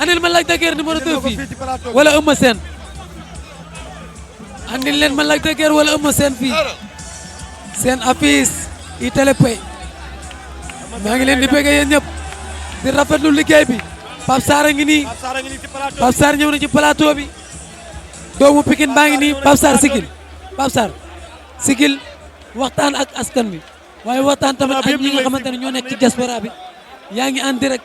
andil ma Lac de Guiers numéro 2 fii wala Eumeu Sène andil leen ma Lac de Guiers wala Eumeu Sène fii seen affiche i Téléplay maa ngi leen di bëgg yéen ñëpp di rafetlu liggéey bi Pape Sarr a ngi nii Pape Sarr ñëw na ci plateau bi doomu Pikine baa ngi nii Pape Sarr sigil Pape Sarr sigil waxtaan ak askan bi waaye waxtaan tamit ak ñi nga xamante ne ñoo nekk ci diaspora bi yaa ngi en direct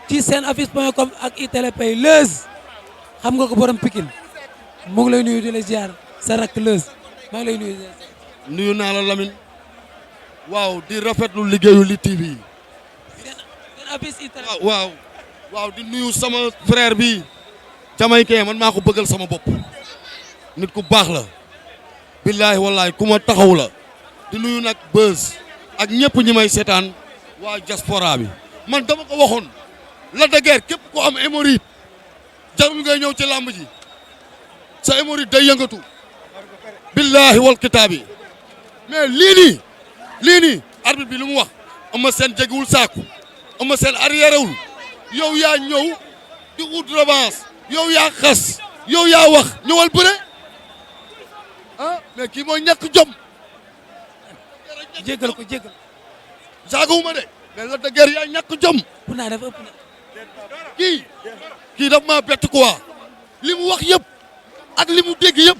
ci seen affiche.com ak i Téléplay Leuz xam nga ko borom Pikine mu ngi lay nuyu di la ziar sa rakk Leuz maa ngi lay nuyu. nuyu naa la Lamine waaw di rafetlu liggéeyu li TV yi. seen affiche i Téléplay waaw di nuyu sama frère bi Jamaïcain man maa ko bëggal sama bopp nit ku baax la billaahi wallaahi ku ma taxaw la di nuyu nag Beuz ak ñëpp ñi may seetaan waa diaspora bi man dama ko waxoon Lac de Guiers képp ku am hémorroïde jarul ngay ñëw ci làmb ji sa hémorroïde day yëngatu billaahi wal kitaabi mais lii nii arbitre bi lu mu wax Eumeu Sène jegiwul saaku Eumeu Sène arrière wul yow yaa ñëw di ut revanche yow yaa xas yow yaa wax ñëwal bëre ah mais kii mooy ñàkk jom. jéggal ko jéggal. saagawuma de mais Lac de Guiers yaa ñàkk jom. ëpp naa def ëpp na. kii daf maa bett quoi li mu wax yëpp ak li mu dégg yëpp.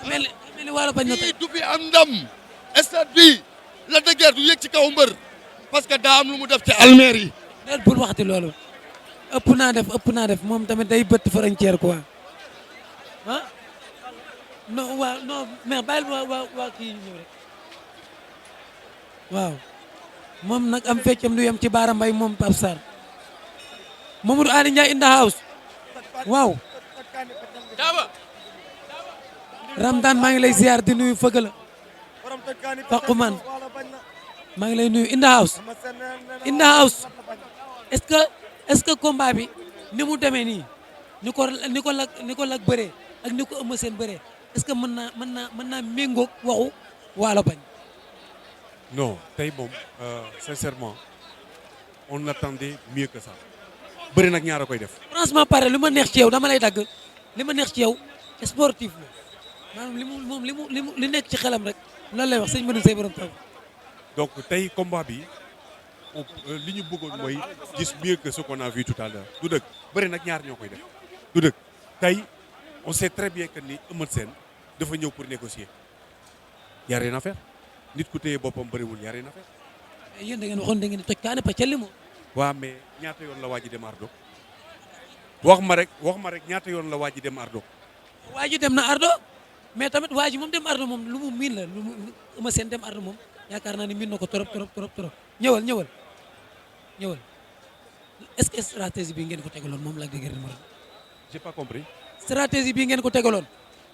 mel ni wala bañ na kii du fi am ndam stade bi Lac de Guiers du yëg ci kaw mbër parce que daa am lu mu def ci almeer yi. déet bul waxati loolu ëpp naa def moom tamit day bëtt frontière quoi ah non waaw non mais bàyyil waa kii ñëw rek waaw moom nag am feccam du yem ci Baara Mbaye moom Pape Sarr Mamadou Ali Ndiaye in the house waaw Ramdan maa ngi lay ziar di nuyu fëgg la Faquman maa ngi lay nuyu in the house est-ce que combat bi ni mu demee nii ni ko Lac bëree ak ni ko Eumeu Sène bëree est-ce que mën naa méngoog waxu waalo bañ. non tey moom sincèrement on attendait mieux que ça bëri nag ñaar a koy def. franchement pare li ma neex ci yow dama lay dagg li ma neex ci yow sportif la maanaam li nekk ci xelam rek loolu lay wax sëñ Manoune Seye borom taw. donc tey combat bi li ñu bëggoon mooy gis mieux que ce qu'on a vu tout à l'heure du dëgg bëri nag ñaar ñoo koy def du dëgg tey on sait très bien que ni Eumeu Sène dafa ñëw pour négocier y a rien à faire nit ku téye boppam bëriwul y a rien à faire. mais yéen da ngeen waxoon da ngeen di toj kaane pàccali moom. waaw mais ñaata yoon la waa ji dem Ardo wax ma rek ñaata yoon la waa ji dem Ardo. waa ji dem na Ardo mais tamit waa ji moom dem Ardo moom lu mu miin la lu mu Eumeu Sène dem Ardo moom yaakaar naa ne miin na ko trop ñëwal est-ce que stratégie bi ngeen ko tegaloon moom Lac de Guiers numéro. j'ai pas compris. stratégie bi ngeen ko tegaloon.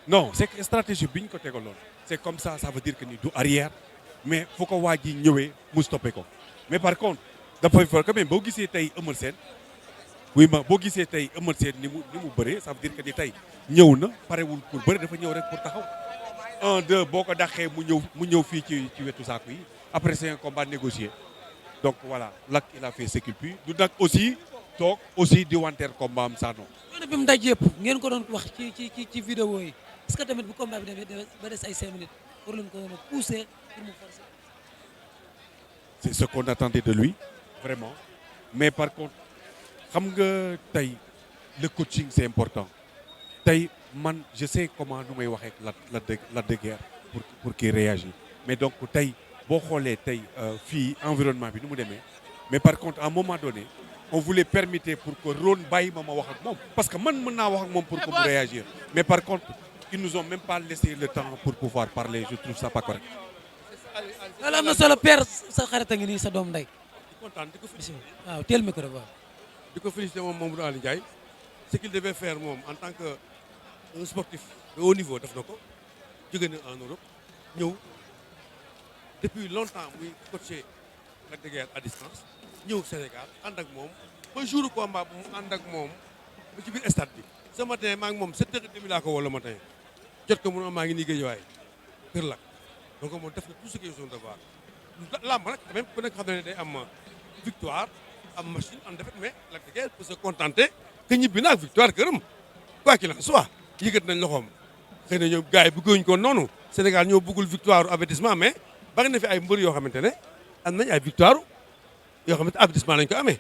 non c'est que stratégie bi ñu ko tegaloon c'est comme ça veut dire que ni du arrière mais fu ko waa ji ñëwee mu stoppé ko mais par contre dafay fa quand même boo gisee tey Eumeu Sène ni mu bëree ça veut dire que ni tey ñëw na parewul pour bëre dafa ñëw rek pour taxaw 1-2 boo ko dàqee mu ñëw fii ci wetu saako yi après c'est un combat négocié donc voilà Lac il a fait ce qu'il peut du nag aussi toog aussi di wanteer combat am saa non. yoon bi mu daj yëpp ngeen ko doon wax ci vidéo yi est-ce que tamit bu combat bi demee ba des ay 5 minutes pour leen ko woon a pousser pour mu forcer. c'est ce qu'on attendait de lui vraiment mais par contre xam nga tey le coaching c'est important tey man je sais comment nu may waxee Lac de Guiers pour qu'il réagisse mais donc tey boo xoolee tey fii environnement bi nu mu demee mais par contre à un moment donné on voulait permettre pour que Ron bàyyi ma wax ak moom parce que man mën naa wax ak moom pour que mu réagir mais par contre ils nous ont même pas laissé le temps pour pouvoir parler je trouve ça pas correct. loolu am na solo père sa xarit a ngi nii sa doom ndey. di kontaan di ko félicité waaw teel micro waaw. di ko félicité moom Mamadou Ali Ndiaye ce qu'il devait faire moom en tant que un sportif de haut niveau def na ko jóge na en Europe ñëw depuis longtemps muy coaché Lac de Guiers à distance ñëw Sénégal ànd ak moom ba jour combat bu mu ànd ak moom ba ci biir stade bi. ce matin maa ngi moom 7h30 laa ko woo le matin jot ko mu ne maa ngi nii Guédiawaye kër Lac donc moom def na tout ce qui est son devoir làmb nag même ku nekk xam ne day am victoire am machine en défaite mais Lac de Guiers peut se contenter que ñibbi na ak victoire këram quoi qu'il en soit yëgat nañ loxoom xëy na ñoom gars yi bëgguñ ko noonu Sénégal ñoo bëggul victoire avertissement mais bari na fi ay mbër yoo xamante ne am nañ ay victoire yoo xamante avertissement lañ ko amee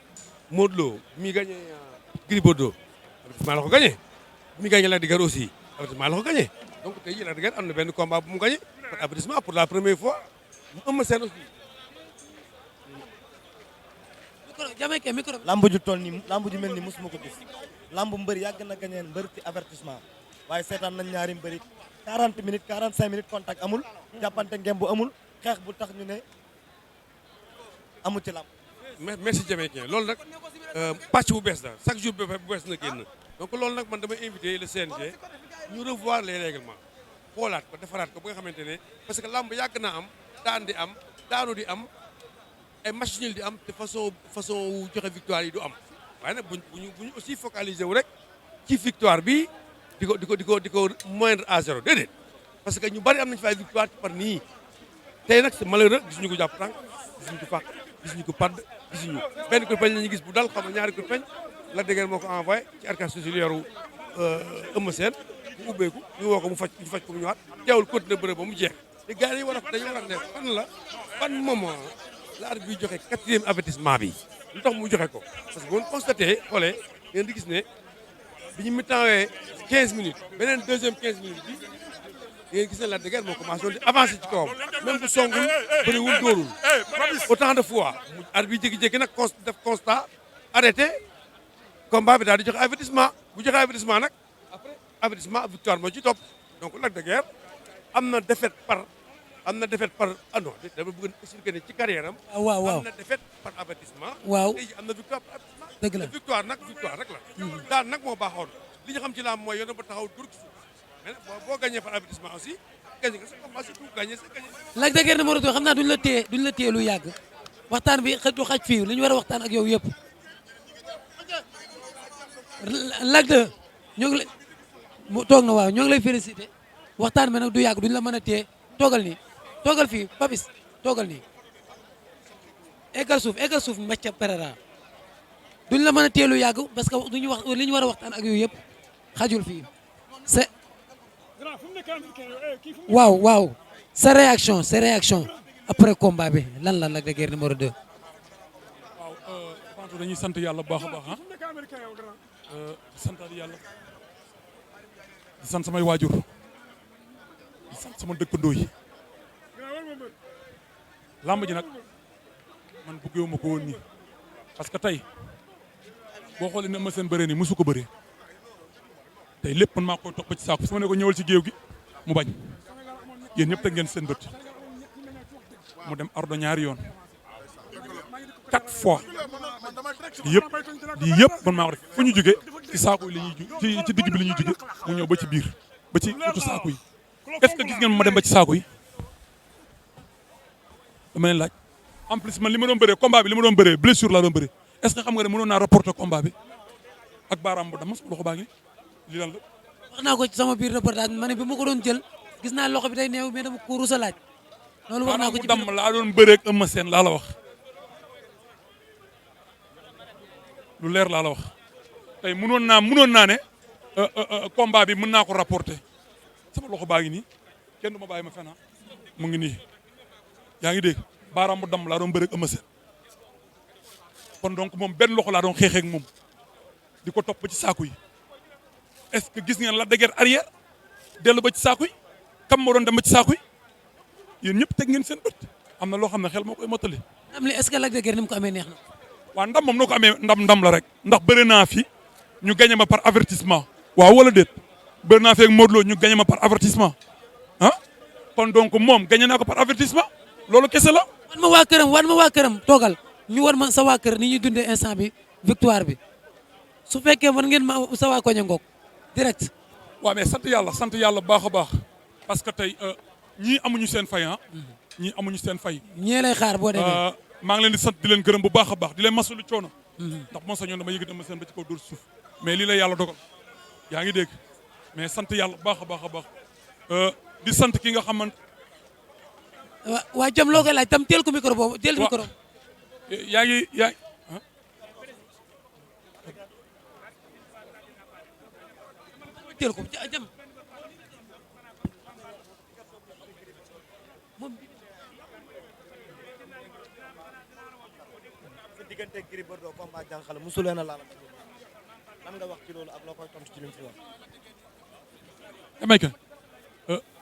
Modou Lo mi gagné Gris Bordeaux avertissement la ko gagné mi gagné Lac de Guiers aussi avertissement la ko gagné donc tey jii Lac de Guiers am na benn combat bu mu gagné par avertissement pour la première fois mu ëmb seen aussi. micro. lamb ju toll nii lamb ju mel ni mosuma ko gis lamb mbër yàgg na gañeen mbër ci avertissement waaye seetaan nañ ñaari mbëri 40 minutes 45 minutes contact amul jàppante ngem bu amul xeex bu tax ñu ne amul ci lamb. merci Jamaïcain loolu nag pàcc bu bees la chaque jour bu bees na génn donc loolu nag man damay invité le CNG ñu revoir les règlements xoolaat ko defaraat ko ba nga xamante ne parce que lamb yàgg naa am daan di am daanu di am ay match nul di am te façon wu joxe victoire yi du am waaye nag buñu aussi focaliser wu rek ci victoire bi di ko moindre à zéro déedéet parce que ñu bari am nañu fa ay victoire ci par nii tey nag c'est malheureux gisuñu ko jàpp tànk gisuñu ko fàq gisuñu ko padd gisuñu benn kurpeñ la ñu gis bu dal xam nga ñaari kurpeñ Lac de Guiers moo ko envoyé ci arcage cellulaire u Eumeu Sène mu ubbeeku ñu woo ko mu faj ko mu ñëwaat teewul continuer bërëb ba mu jeex te gars yi dañu war a ne ban moment la arbitre bi joxe 4e avertissement bi lu tax mu joxe ko parce que bu ñu constaté xoolee ngeen di gis ne bi ñu mi-temps 15 minutes beneen deuxième 15 minutes bi ngeen gis ne Lac de Guiers moo commencé woon di avancer ci kawam même bu songul bëriwul dóorul autant de fois mu arbitre bi jékki-jékki nag def constat arrêté combat bi daal di joxe avertissement bu joxe avertissement nag après avertissement victoire moo ci topp donc Lac de Guiers am na défaite par non dama bëgg a expliquer ne ci carrière am. waaw am na défaite par avertissement. waaw tey am na victoire par avertissement. dëgg la victoire rek la. daan nag moo baaxoon li ñu xam ci laam mooy yoon ba taxaw dur ci suuf mais nag boo gagné par avertissement aussi gagné nga sa combat surtout gagné sa gagné. Lac de Guiers numéro 2 xam naa duñ la téye lu yàgg waxtaan bi du xaj fii li ñu war a waxtaan ak yow yëpp Lac de ñoo ngi lay mu toog na waaw ñoo ngi lay félicité waxtaan bi nag du yàgg duñ la mën a téye toogal fii Papis toogal nii eggal suuf Mathia Pereira duñ la mën a teelu yàgg parce que duñu wax li ñu war a waxtaan ak yooyu yëpp xajul fii c'est waaw sa réaction après combat bi lan la Lac de Guiers numéro 2. waaw Panto dañuy sant yàlla bu baax a baax sant yàlla di sant samay waajur di sant sama dëkkandoo yi lamb ji nag man bëggeewu ma ko woon nii parce que tey boo xoolee ne ma seen bëree nii mosu ko bëree tey lépp man maa koy topp ci saako su ma ne ko ñëwal ci géew gi mu bañ yéen ñëpp teg ngeen seen bët mu dem ardo ñaari yoon 4 fois lii yëpp man maa ko def fu ñu jógee ci saako yi la ñuy ju ci digg bi la ñuy jóge mu ñëw ba ci biir ba ci utu saako yi est-ce que gis ngeen ma dem ba ci saako yi dama leen laaj en plus man li ma doon bëree combat bi li ma doon bëree blessure laa doon bëree est-ce que xam nga ne mënoon naa reporter combat bi ak baaraam bu dama sama loxo baa ngi li lan la. wax naa ko ci sama biir reportage ma ne bi ma ko doon jël gis naa loxo bi day neew mais dama ko rusa laaj. loolu wax naa ko ci baaraam bu damm laa doon bëree ak Eumeu Sène laa la wax lu leer laa la wax tey mënoon naa ne combat bi mën naa ko rapporter sama loxo baa ngi nii kenn du ma bàyyi ma fenn mu ngi nii. yaa ngi dégg baaraam bu damm laa doon bëre ak Eumeu Sène kon donc moom benn loxo laa doon xeexee ak moom di ko topp ba ci saaku yi est-ce que gis ngeen Lac de Guiers arrière dellu ba ci saaku yi kam moo doon dem ba ci saaku yi yéen ñëpp teg ngeen seen bët am na loo xam ne xel moo koy mottali. am li est-ce que Lac de Guiers ni mu ko amee neex na. waaw ndam moom noo ko amee ndam la rek ndax bëre naa fi ñu gagné ma par avertissement waaw wala déet bëre naa fi ak Modou Lo ñu gagné ma par avertissement ah kon donc moom gagné naa ko par avertissement. loolu kese la. wan ma waa këram toogal ñu war ma sa waa kër ni ñuy dundee instant bi victoire bi su fekkee war ngeen ma sa waa koña ngoog direct. waaw mais sant yàlla baax a baax parce que tey ñii amuñu seen fay ñii amuñu seen fay. ñee lay xaar boo demee. maa ngi leen di sant di leen gërëm bu baax a baax di leen masalu coono. ndax moo sañoon dama yëgati ma seen ba ci kaw dóor suuf mais lii la yàlla dogal yaa ngi dégg mais sant yàlla baax a baax di sant ki nga xamante. waa jëm loo koy laaj tam teel ko micro boobu teel micro. yaa ngi teel ko jam moom sa diggante Gris Bordeaux combat jànxale mosu leen a laal lan nga wax ci loolu ak loo koy tontu ci li mu fi wax. damay ka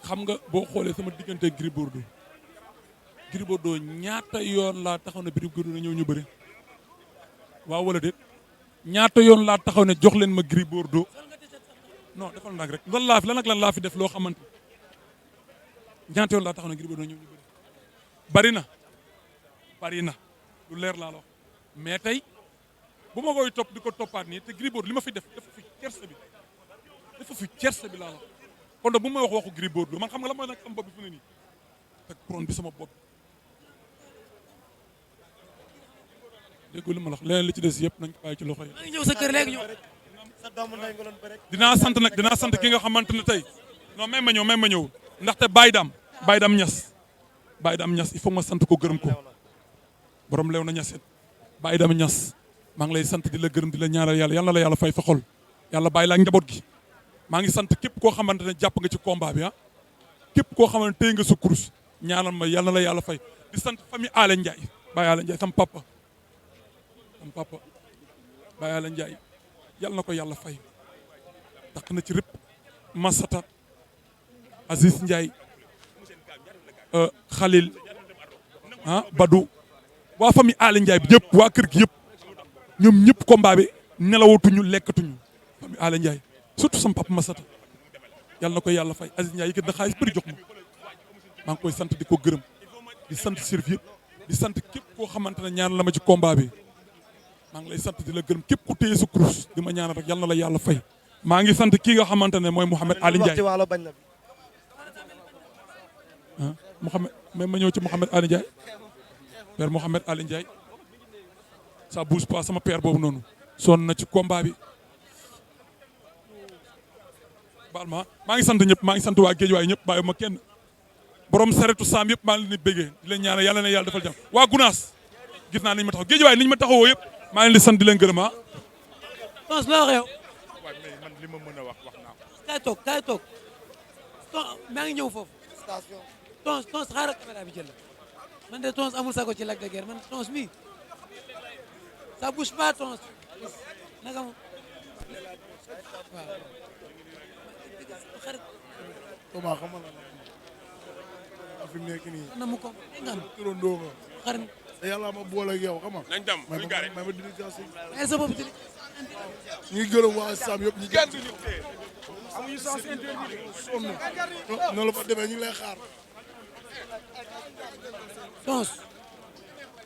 xam nga boo xoolee sama diggante Gris Bordeaux ñaata yoon laa taxaw ne Gris Bordeaux na ñëw ñu bëri waaw wala déet ñaata yoon laa taxaw ne jox leen ma Gris Bordeaux non defal nag rek lan laa fi def loo xamante ñaata yoon laa taxaw ne Gris Bordeaux ñëw ñu bëri bari na lu leer laa la wax mais tey bu ma koy topp di ko toppaat nii te Gris Bordeaux li ma fi def dafa fi cerse bi laa la kon nag bu may wax waxu Gris Bordeaux man xam nga la mooy nag sama bopp bi fu ne nii teg prone bi sama bopp déggu li ma la wax leneen li ci des yëpp nañ ko bàyyi ci loxo yi. maa ngi ñëw sa kër léegi ñëw. sa doomu ndey nga doon bëre. dinaa sant ki nga xamante ne tey non même ma ñëw ndaxte Baye Dame Niass il faut ma sant ko gërëm ko borom leew na Niassène Baye Dame Niass maa ngi lay sant di la gërëm di la ñaanal yàlla na la yàlla fay fa xol yàlla bàyyi la ak njaboot gi maa ngi sant képp koo xamante ne jàpp nga ci combat bi képp koo xamante ne téye nga sa kurus ñaanal ma yàlla na la yàlla fay di sant famille Alé Ndiaye Baye Alé Ndiaye sam papa Baye Alé Ndiaye yàlla na ko yàlla fay tax na ci rëpp Massata Aziz Ndiaye Khalil Badou waa famille Alé Ndiaye bi yëpp waa kër gi yëpp ñoom ñëpp combat bi nelawatuñu lekkatuñu famille Alé Ndiaye surtout sama papa Massata yàlla na ko yàlla fay Aziz Ndiaye yëkkat na xaalis bëri jox ma maa ngi koy sant di ko gërëm di sant service yëpp di sant képp koo xamante ne ñaan la ma ci combat bi maa ngi lay sant di la gërëm képp ku téye sa kurus di ma ñaanal rek yàlla na la yàlla fay maa ngi sant kii nga xamante ne mooy Mouhamed Ali Ndiaye Mouhamed ma ñëw ci Mouhamed Ali Ndiaye père Mouhamed Ali Ndiaye ça bouge pas sama père boobu noonu sonn na ci combat bi baal maa ngi sant ñëpp maa ngi sant waa géej waaye ñëpp bàyyi ma kenn borom saretu saam yëpp maa ngi leen di béggee di leen ñaanal yàlla na yàlla defal jàmm waa Gunaas gis naa niñ ma taxaw géej waaye niñ ma taxawoo yëpp maa ngi leen di sant di leen gërëm Tons loo wax yow. waaw mais man li ma mën a wax naa ko. kaay toog maa ngi ñëw foofu. Tons xaaral caméra bi jël la man de Tons amul sago ci Lac de Guiers man Tons mi ça bouge pas Tons naka mu waaw. xarit. comment xam nga fi mu nekk nii. na mu ko nga am. turandoo nga. xarit. te yàlla ma boole ak yow xam nga. nañ dem muy gaare ma dédicace. mais sa bopp ci. ñu ngi gërëm waa Sam yëpp ñu gën. amuñu sens interdit. sonn noonu la fa demee ñu ngi lay xaar.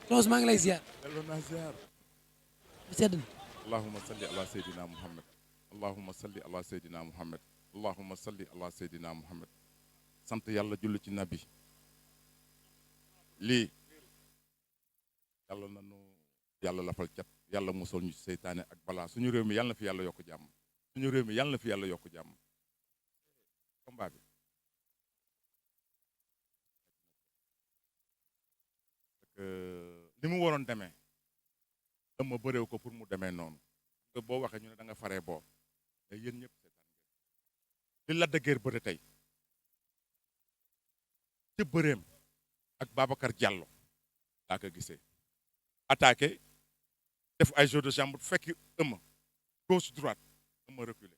Tons maa ngi lay ziar. delloo naa ziar. sedd na. allahumma salli ala sayyidina muhammad allahumma salli ala sayyidina muhammad allahumma salli ala sayyidina muhammad sant yàlla julli ci nabi lii yàlla nanu yàlla lafal cat yàlla musal ñu ci seytaane ak balaa suñu réew mi yàlla na fi yàlla yokk jàmm suñu réew mi yàlla na fi yàlla yokk jàmm combat bi li mu waroon demee dama bëreew ko pour mu demee noonu te boo waxee ñu ne da nga faree boor mais yéen ñëpp seetaan ngeen li Lac de Guiers bëre tey ci bëreem ak Babacar Diallo laa ko gisee attaqué def ay jeu de jambe fekk ëmma gauche droite ëmma reculé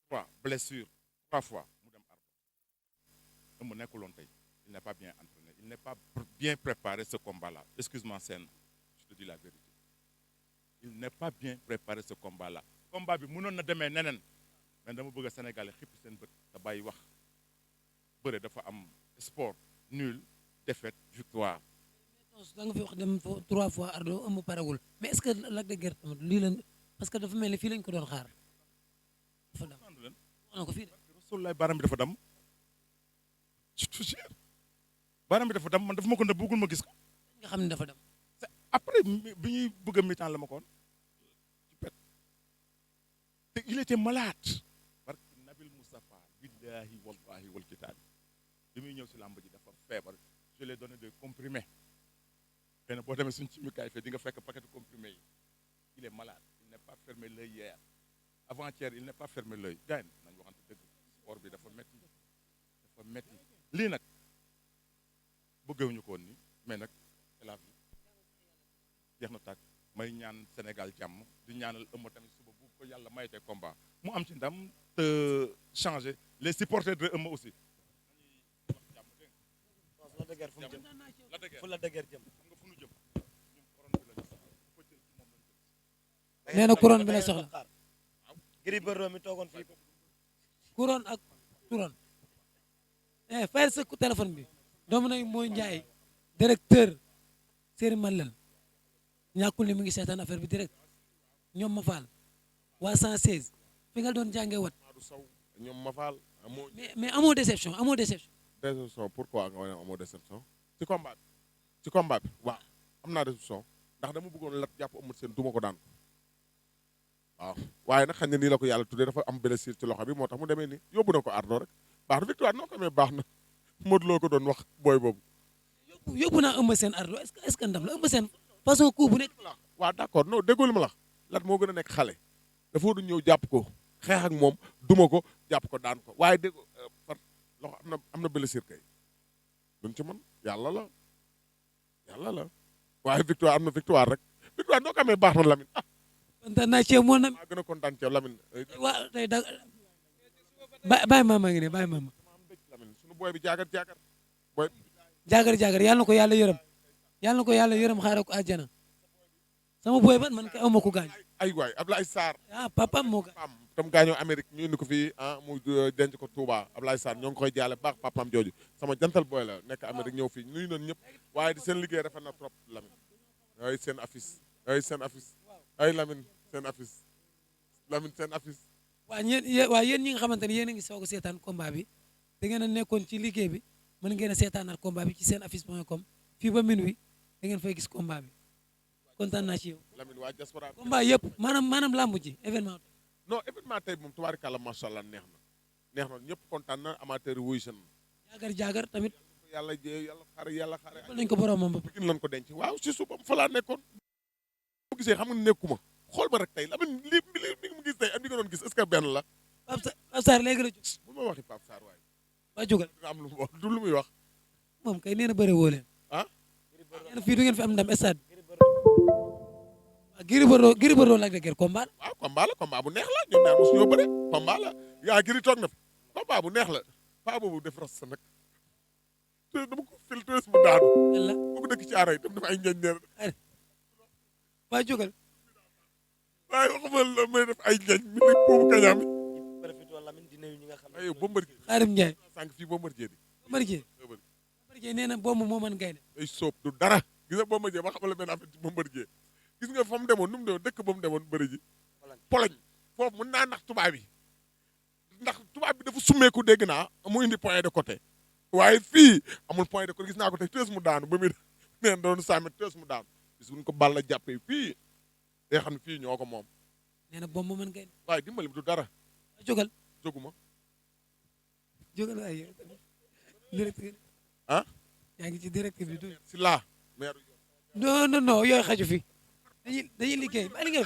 3 blessures 3 fois mu dem ardo ëmma nekkuloon tey il n'est pas bien entraîné il n'est pas bien préparé ce combat-là excuse-moi Sène je te dis la vérité il n'est pas bien préparé ce combat-là combat bi mënoon na demee neneen mais dama bëgg a Sénégalais xippi seen bët te bàyyi wax bëre dafa am sport nul défaite victoire. da nga fi wax dem 3 fois ardo ëmb paragul mais est-ce que Lac de Guiers tamit lii leen parce que dafa mel ni fii lañ ko doon xaar dafa dam wax ko fii de. Rasulullah baram bi dafa dam baram bi dafa dam man dafa ma ko ne bëggul ma gis ko. nga xam ne dafa dem. après bi ñuy bëgg a mi-temps la ma koon ci pet te il était malade parce que Nabil Moustapha billahi wallahi wal kitaab bi muy ñëw si làmb ji dafa feebar je lui ai donné des comprimés xëy na boo demee suñu ci mikaay fee di nga fekk paquet de comprimés yi il est malade il n'est pas fermé l'œil hier avant-hier il n'est pas fermé l'œil gars yi nañ waxante dëgg sport bi dafa metti lii nag bëggewuñu ko woon ni mais nag c'est la vie jeex na tàkk may ñaan Sénégal jàmm di ñaanal ëmma tamit suba bu ko yàlla maytee combat mu am ci ndam te changer les supporters de ëmma aussi la dëgër fu mu jëm fu la dëgër jëm fu ñu jëm ñun couronne bi la ko jël ci moom lañ jël nee na couronne bi la soxla. Gris Bordeaux mi toogoon fii couronne ak couronne. fayal sa téléphone bi. doomu nag mooy Ndiaye directeur Serigne Malal ñàkkul ni mu ngi seetaan affaire bi direct ñoom ma faal waa 116 fi nga doon jàngee wat. ñoom ma faal amoo mais amoo déception déception pourquoi nga wane amoo déception ci combat bi waaw am naa déception ndax dama bëggoon lat jàpp amul seen duma ko daan waaw waaye nag xañ na nii la ko yàlla tuddee dafa am blessure ci loxo bi moo tax mu demee ni yóbbu na ko ardo rek baax na victoire noo ko amee baax na Modou Lo ko doon wax booy boobu yóbbu naa ëmb seen ardo est-ce que ndam la ëmb seen façon coup bu nekk. waaw d'accord non déggoo ma la lat moo gën a nekk xale dafa du ñëw jàpp ko xeex ak moom duma ko jàpp ko daan ko waaye dégg par loxo am na blessure kay duñ ci mën yàlla la waaye victoire am na victoire rek victoire noo ko amee baax na Lamine kontaan naa ci yow moo na. maa gën a kontaan ci yow Lamine waaw tey da bàyyi maama ngi ne bàyyi maama. Lamine sunu booy bi jaagar booy jaagar yàlla na ko yàlla yërëm xaaral ko àjjana sama booy ban man kay aw ma ko gaañ. ay waay Ablaye Sarr papaam moo gaañ. papaam tam gaañoo Amérique ñu indi ko fii mu denc ko Touba Ablaye Sarr ñoo ngi koy jaale baax papaam jooju sama jantal booy la nekk Amérique ñëw fii nuyu noonu ñëpp waaye di seen liggéey rafet na trop Lamine ay seen affiche ay Lamine seen affiche waa yéen ñi nga xamante ne yéen a ngi soog a seetaan combat bi da ngeen a nekkoon ci liggéey bi mën ngeen a seetaanaat combat bi ci seen affiche.com fii ba minuit da ngeen fay gis combat bi kontaan naa ci yow. Lamine waa diaspora combat yëpp maanaam lamb ji événement. non événement tey moom tubaarikàlla macha allah neex na ñëpp kontaan na amateur yi wuyu seen jaagar tamit yàlla xare nañ ko boromam ba gën lañ ko denc waaw si suba fa laa nekkoon bu gisee xam nga nekkuma xool ma rek tey Lamine li mu gis tey ak li nga doon gis est-ce que benn la Pape Sarr léegi la jóg bu ma waxi Pape Sarr waaye waa jógal dina am lu mu wax du lu muy wax moom kay nee na bëre woo leen nee na fii du ngeen fi am ndam stade Gris Bordeaux Lac de Guiers combat waaw combat bu neex la ñoom ñaar mosu ñoo bëre combat la yaa Gris toog na fi combat bu neex la paa boobu def ras sa nag dama ko filtreuse mu daanu yàlla boo ko dëkk ci aara yi daf dafa ay ngeñ neer waa jógal waaye waxuma la may def ay ngeñ mi ne boobu kañaam yi profité Lamine di nuyu ñi nga xam ne ay Bombardier Xaadim Ndiaye sànq fii Bombardier di Bombardier nee na bomb moo mën gaynde ay sóob du dara gis nga Bombardier ba xamal la benn affaire ci Bombardier gis nga fa mu demoon nu mu demoon dëkk ba mu demoon bëri ji Pologne foofu mën naa nax tubaab bi ndax tubaab bi dafa summeeku dégg naa mu indi point de côté waaye fii amul point de côté gis naa ko tey tees mu daanu ba muy neen doon sàmmi tees mu daanu gis buñ ko bal la jàppee fii day xam ne fii ñoo ko moom nee na bomb moo mën gaynde waaye dimbali bi du dara waa jógal jóguma waaye yow tamit direct yaa ngi ci direct bi du si laa maire non yooyu xaju fi dañuy liggéey ba liggéey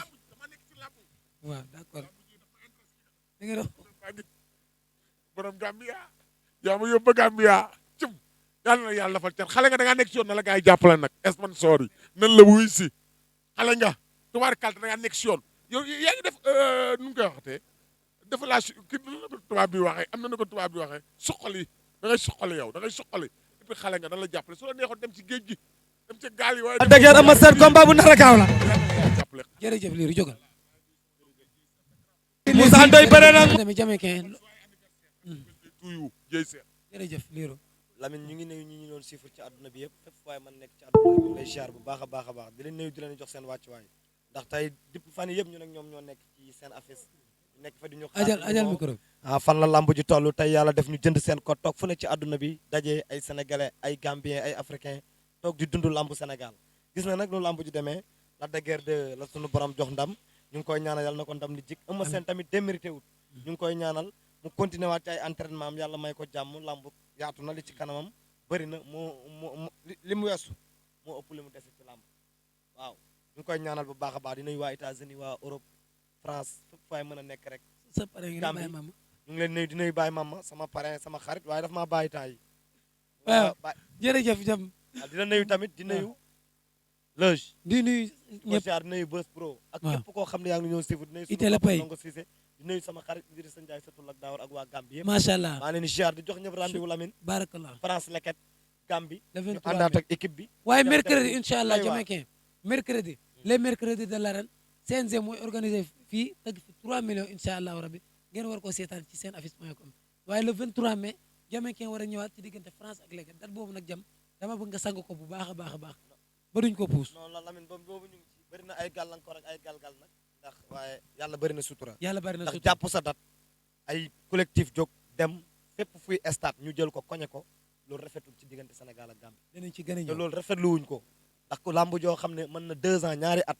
waaw d'accord da nga doon borom Gambia yaa ma yóbbu Gambia cim yàlla na yàlla fal cat xale nga da ngaa nekk si yoon na la gars yi jàppale nag sponsor yi nan la wuy si xale nga tubaarkàlla da ngaa nekk si yoon yow yaa ngi def nu mu koy waxatee dafa laa ki tubaab bi waxee am na nu ko tubaab bi waxee suqali da ngay suqali yow da ngay suqali et puis xale nga da la jàppale su la neexoon dem ci géej gi dem ci gaal yi waaye Lac de Guiers Eumeu Sène combat bu nar a gaaw la jàppale jërëjëf liiru jógal Moussa Ndoye bëre na tamit Jamaïcain tuyu jëy seen jërëjëf liiru Lamine ñu ngi nuyu ñi ñu doon siifur ci àdduna bi yëpp fépp waaye man nekk ci àdduna bi lay ziar bu baax a baax a baax di leen nuyu di leen jox seen wàccuwaay ndax tey depuis fan yëpp ñu nag ñoom ñoo nekk ci seen affiche nekk fa di ñu ajal micro bi fan la lamb ji toll tey yàlla def ñu jënd seen ko toog fu ne ci àdduna bi daje ay sénégalais ay gambien ay africain toog di dund lambu Sénégal gis na nag nu lamb ji demee Lac de Guiers 2 la sunu borom jox ndam ñu ngi koy ñaanal yàlla na ko ndam li jik Eumeu Sène tamit démérité wut ñu ngi koy ñaanal mu continué waat ci ay entraînement am yàlla may ko jàmm lamb yaatu na li ci kanamam bëri na li mu weesu moo ëpp li mu dese ci lamb waaw ñu ngi koy ñaanal bu baax a baax di nuyu waa États-Unis waa Europe France fépp faay mën a nekk rek sa pare ngi Gambie. bàyyi mama ñu ngi leen nuyu di nuyu Baye Mama sama parrain sama xarit waaye daf maa bàyyi temps yi waaw Baye jërëjëf jam waaw di la nuyu tamit di nuyu Loge di nuyu ñëpp ñëpp di nuyu Buzz Pro ak waaw. képp koo xam ne yaa ngi ñëw suivre di nuyu Itele papa Pay. Ndongo Cissé di nuyu sama xarit Idrissa Ndiaye Satul ak Daawar ak waa Gambie yëpp macha allah maa leen di ziar di jox ñëpp rendez-vous Lamine barakallah France Leket Gambie le ñu 23 àndaat mai. ak équipe bi waaye dem mercredi tey incha allah aywa. jamaïcain mercredi les mercredis de l'arène CNG mooy organisé fii tëgg fi 3 millions incha allah rabbi ngeen war koo seetaan ci seen affiche.com waaye le 23 mai jamaïcain war a ñëwaat ci diggante France ak Leket date boobu nag jam dama bëgg nga sang ko bu baax a baax a baax ba duñ ko puus non la Lamine boobu ñu ngi ci bëri na ay gàllankoor ak ay galgal nag ndax waaye yàlla bëri na sutura yàlla bari na ndax sutura jàpp sa dat ay collectif jóg dem fépp fuy stade ñu jël ko koñe ko loolu rafetul ci diggante Sénégal ak Gambie dinañ ci gën a te ñëw loolu rafetlu wuñ ko ndax ku làmb joo xam ne mën na 2 ans ñaari at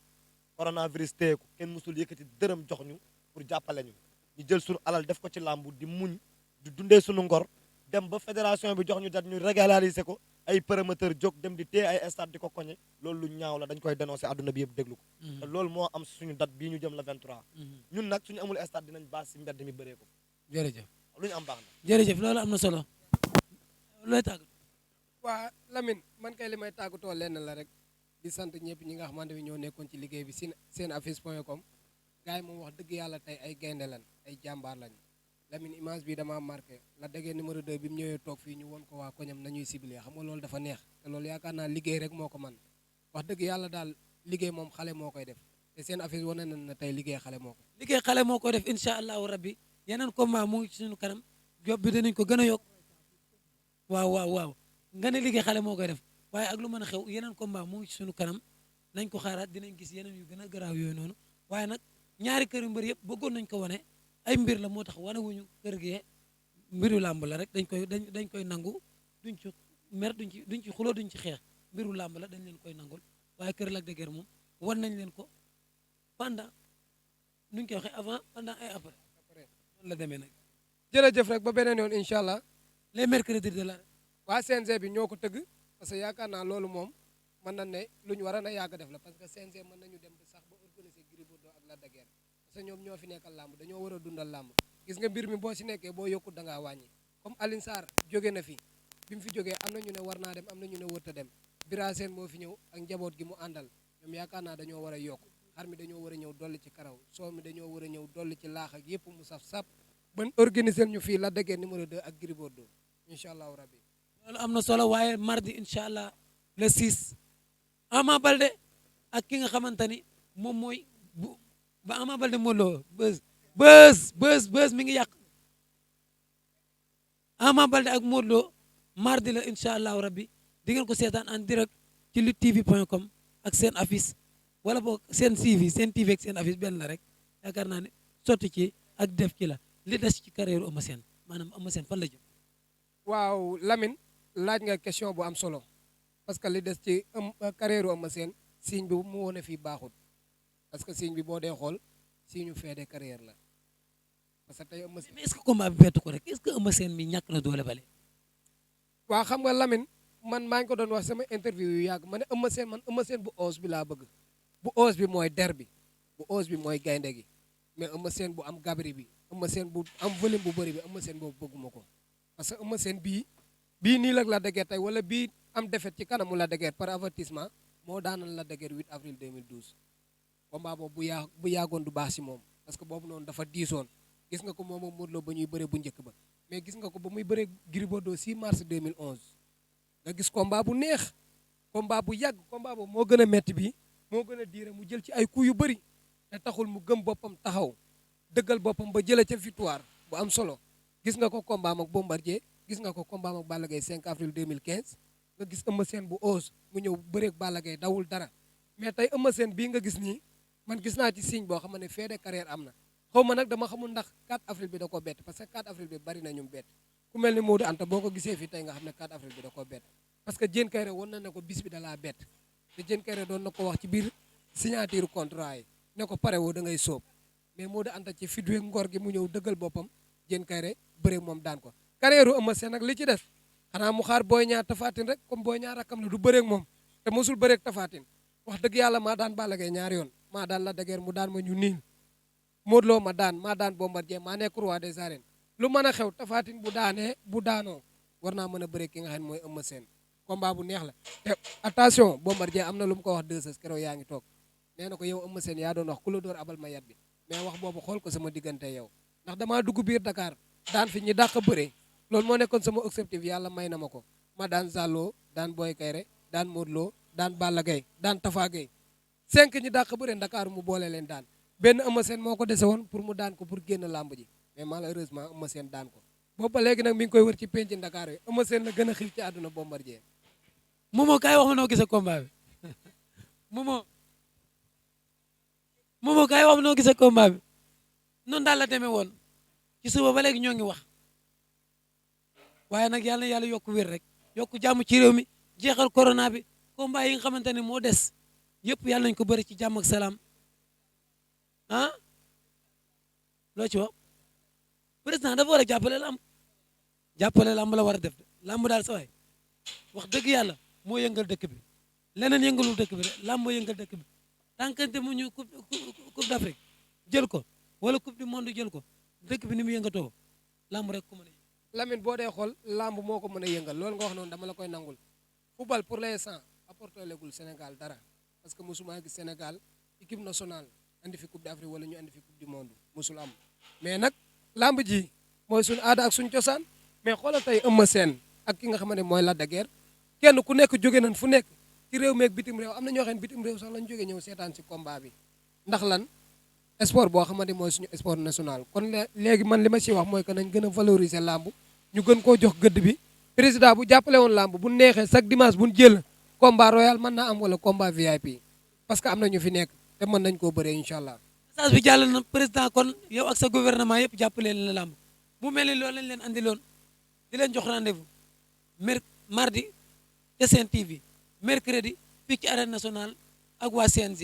coronavirus téye ko kenn musul yëkkati dërëm jox ñu pour jàppale ñu ñu jël suñu alal def ko ci làmb di muñ di dundee suñu ngor dem ba fédération bi jox ñu dat ñu régulariser ko ay promoteur jóg dem di téye ay stade di ko koñe loolu lu ñaaw la dañ koy dénoncer àdduna bi yëpp déglu ko te loolu moo am suñu date bii ñu jëm la 23 ñun nag suñu amul stade dinañ baas si mbedd mi bëree ko jërëjëf lu ñu am baax na jërëjëf loolu am na solo looy tàgg waa Lamine man kay li may tàggatoo lenn la rek di sant ñëpp ñi nga xamante ni ñoo nekkoon ci liggéey bi seen affiche.com gars yi moom wax dëgg yàlla tey ay gaynde lan ay jàmbaar lañ Lamine image bi dama marqué la déggee numéro 2 bi mu ñëwee toog fii ñu won ko waa koñam nañuy ciblé xam nga loolu dafa neex te loolu yaakaar naa liggéey rek moo ko man wax dëgg yàlla daal liggéey moom xale moo koy def te seen affiche wane na ne tey liggéey xale moo ko liggéey xale moo ko def incha allahu rabbi yeneen combat mu ngi ci suñu kanam job bi dinañ ko gën a yokk waaw nga ne liggéey xale moo koy def waaye ak lu mën a xew yeneen combat mu ngi ci suñu kanam nañ ko xaaraat dinañ gis yeneen yu gën a garaaw yooyu noonu waaye nag ñaari kër yu mbër yëpp bëggoon nañ ko wane ay mbir la moo tax wane wuñu kër gi mbiru làmb la rek dañ koy nangu duñ ci mer duñ ci xuloo duñ ci xeex mbiru làmb la dañ leen koy nangul waaye kër Lac de Guiers moom wan nañ leen ko pendant nuñ koy waxee avant pendant et après noonu la demee nag jërëjëf rek ba beneen yoon incha allah les mercredis de la waa CNG bi ñoo ko tëgg parce que yaakaar naa loolu moom mën na ne lu ñu war a yàgg def la parce que CNG mën nañu dem sax ba organiser Gris Bordeaux ak Lac de Guiers parce que ñoom ñoo fi nekkal làmb dañoo war a dundal làmb gis nga mbir mi boo si nekkee boo yokkut da ngaa wàññi comme Alioune Sarr jóge na fi bi mu fi jógee am na ñu ne war naa dem am na ñu ne wërta dem Bira Sène moo fi ñëw ak njaboot gi mu àndal ñoom yaakaar naa dañoo war a yokk xar mi dañoo war a ñëw dolli ci karaw soo mi dañoo war a ñëw dolli ci laax ak yëpp mu saf-saf ban organiser ñu fii Lac de Guiers numéro 2 ak Gris Bordeaux incha allahu rabbi loolu am na solo waaye mardi incha allah le 6 Ama Balde ak ki nga xamante ni moom mooy ba Ama Balde moo loo bës mi ngi yàq Ama Balde ak Modou Lo mardi la incha allahu rabbi di ngeen ko seetaan en direct ci luttetv.com ak seen affiche wala boog seen TV ak seen affiche benn la rek yaakaar naa ne sotti ci ak def ci la li des ci carrière Eumeu Sène maanaam Eumeu Sène fan la jëm. waaw Lamine laaj nga question bu am solo parce que li des ci carrière Eumeu Sène signe bi mu wone fii baaxul parce que signe bi boo dee xool signe fin de carrière la parce que tey Eumeu Sène mais est-ce que combat bi bett ko rek est-ce que Eumeu Sène mi ñàkk na doole bale. waaw xam nga Lamine man maa ngi ko doon wax sama interview yu yàgg ma ne Eumeu Sène bu oos bi laa bëgg bu oos bi mooy der bi bu oos bi mooy gaynde gi mais Eumeu Sène bu am gabri bi Eumeu Sène bu am volume bu bëri bi Eumeu Sène boobu bëgguma ko parce que Eumeu Sène bii nii la Lac de Guiers tey wala bii am défaite ci kanamu Lac de Guiers par avertissement moo daanal Lac de Guiers 8 avril 2012 combat boobu bu yàggoon du baax si moom parce que boobu noonu dafa diisoon gis nga ko moom ak Modou Lo ba ñuy bëre bu njëkk ba mais gis nga ko ba muy bëre Gris Bordeaux 6 mars 2011 nga gis combat bu neex combat bu yàgg combat boobu moo gën a metti bi moo gën a diire mu jël ci ay coups yu bëri te taxul mu gëm boppam taxaw dëggal boppam ba jëlee ca victoire bu am solo gis nga ko combat ak Bombardier gis nga ko combat ak Balla Gaye 5 avril 2015 nga gis Eumeu Sène bu ose mu ñëw bëreeg Balla Gaye dawul dara mais tey Eumeu Sène bii nga gis nii man gis naa ci signe boo xam ne fin de carrière am na xaw ma nag dama xamul ndax 4 avril bi da koo bett parce que 4 avril bi bari na ñu bett ku mel ni Modou Anta boo ko gisee fii tey nga xam ne 4 avril bi da koo bett parce que Diène Kaïré woon na ne ko bis bi da laa bett te Diène Kaïré doon na ko wax ci biir signature contrat yi ne ko pare woo da ngay sóob mais Modou Anta ci fidwe ngor gi mu ñëw dëggal boppam Diène Kaïré bëre moom daan ko carrière Eumeu Sène nag li ci def xanaa mu xaar Boy Niang Tapha Tine rek comme Boy Niang rakkam la du bëreeg moom te mosul bëreeg Tapha Tine wax dëgg yàlla maa daan Balla Gaye ñaari yoon maa daan Lac de Guiers mu daan ma ñu niin Modou Lo ma daan Bombardier maa nekk roi des arènes lu mën a xew Tapha Tine bu daanoo war naa mën a bëre ki nga xam ne mooy Eumeu Sène combat bu neex la te attention Bombardier am na lu mu ko wax 2S keroog yaa ngi toog nee na ko yow Eumeu Sène yaa doon wax ku la door abal ma yat bi mais wax boobu xool ko sama diggante yow ndax damaa dugg biir Dakar daan fi ñi dàq bëre loolu moo nekkoon sama objectif yàlla may na ma ko ma daan Zallo daan Boy Kayre daan Modou Lo daan Balla Gaye daan Tafa Gueye 5 ñi dàq bëre Dakar mu boole leen daan benn Eumeu Sène moo ko dese woon pour mu daan ko pour génn làmb ji mais malheureusement Eumeu Sène daan ko boobu ba léegi nag mi ngi koy wër ci penc Dakar yi Eumeu Sène la gën a xil ci àdduna Bombardier. Momo kaay wax ma noo gisee combat bi Momo kaay wax ma noo gisee combat bi noonu daal la demee woon ci suba ba léegi ñoo ngi wax waaye nag yàlla na yàlla yokk wér rek yokk jàmm ci réew mi jeexal corona bi combat yi nga xamante ne moo des yëpp yàlla nañ ko bëri ci jàmm ak salaam ah loo ci wax président dafa war a jàppale lamb la war a def lamb daal sa waay wax dëgg yàlla moo yëngal dëkk bi leneen yëngalul dëkk bi rek lamb moo yëngal dëkk bi tànkante mu ñu coupe d'Afrique jël ko wala coupe du monde jël ko dëkk bi ni mu yëngatoo lamb rek ko mën a Lamine boo dee xool lamb moo ko mën a yëngal loolu nga wax noonu dama la koy nangul football pour l'instant apporté legul Sénégal dara parce que mosuma gis Sénégal équipe nationale andi fi coupe d'Afrique wala ñu andi fi coupe du monde mosul am mais nag lamb ji mooy suñu aada ak suñu cosaan mais xoolal tey Eumeu Sène ak ki nga xamante ne mooy Lac de Guiers kenn ku nekk jóge nañ fu nekk ci réew meeg bitim réew am na ñoo xam ne bitim réew sax lañ jóge ñëw seetaan si combat bi ndax lan sport boo xamante mooy suñu sport national kon léegi man li ma ci wax mooy que nañ gën a valoriser lamb ñu gën koo jox gëdd bi président bu jàppale woon lamb bu neexee chaque dimanche bu ñu jël combat royal mën naa am wala combat VIP parce que am na ñu fi nekk te mën nañ koo bëree incha allah. message bi jàll na président kon yow ak sa gouvernement yëpp jàppale leen la lamb mu mel ni loolu lañ leen andiloon di leen jox rendez-vous mardi te Sen TV mercredi fii ci arène nationale ak waa CNG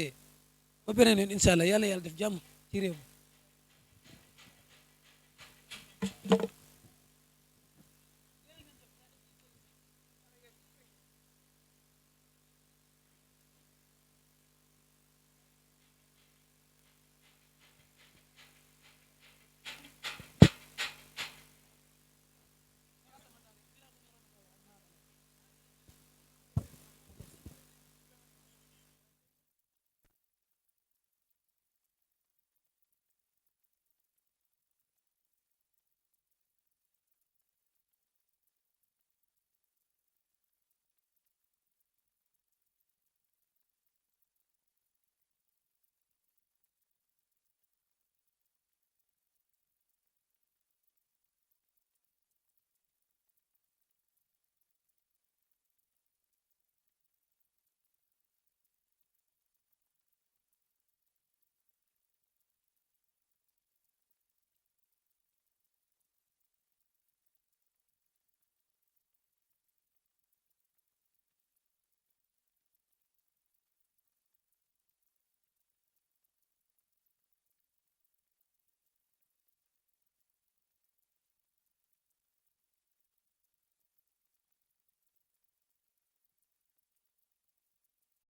ba beneen yoon incha allah yàlla def jàmm ci réew mi